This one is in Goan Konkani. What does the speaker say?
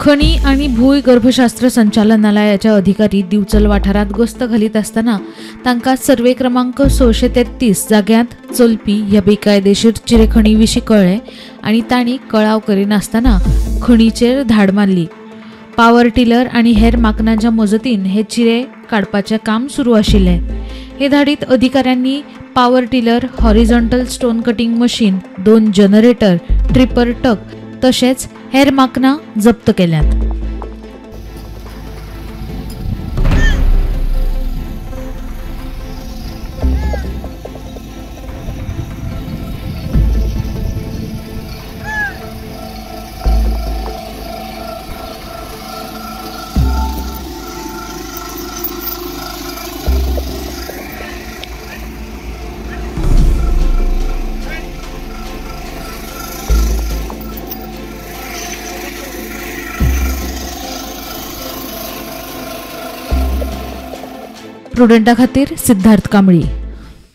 खणी आनी भूंयगर्भशास्त्र संचालनालयाचे अधिकारी दिवचल वाठारांत गस्त घालीत आसतना तांकां सर्वे क्रमांक 633 जाग्यांत चलपी ह्या बेकायदेशीर चिरेखणी विशीं कळ्ळें आनी तांणी कळाव करिनासतना खणीचेर धाड मारली. पावर टिलर आनी हेर माकनांच्या मजतीन हे चिरे काडपाचें काम सुरू आशिल्लें. हे धाडीत अधिकाऱ्यांनी power tiller, horizontal stone cutting machine, 2 generator, tripper truck तशेंच हेर माकनां जप्त केल्यांत. प्रुडंटा खातीर सिद्धार्थ कांबळी.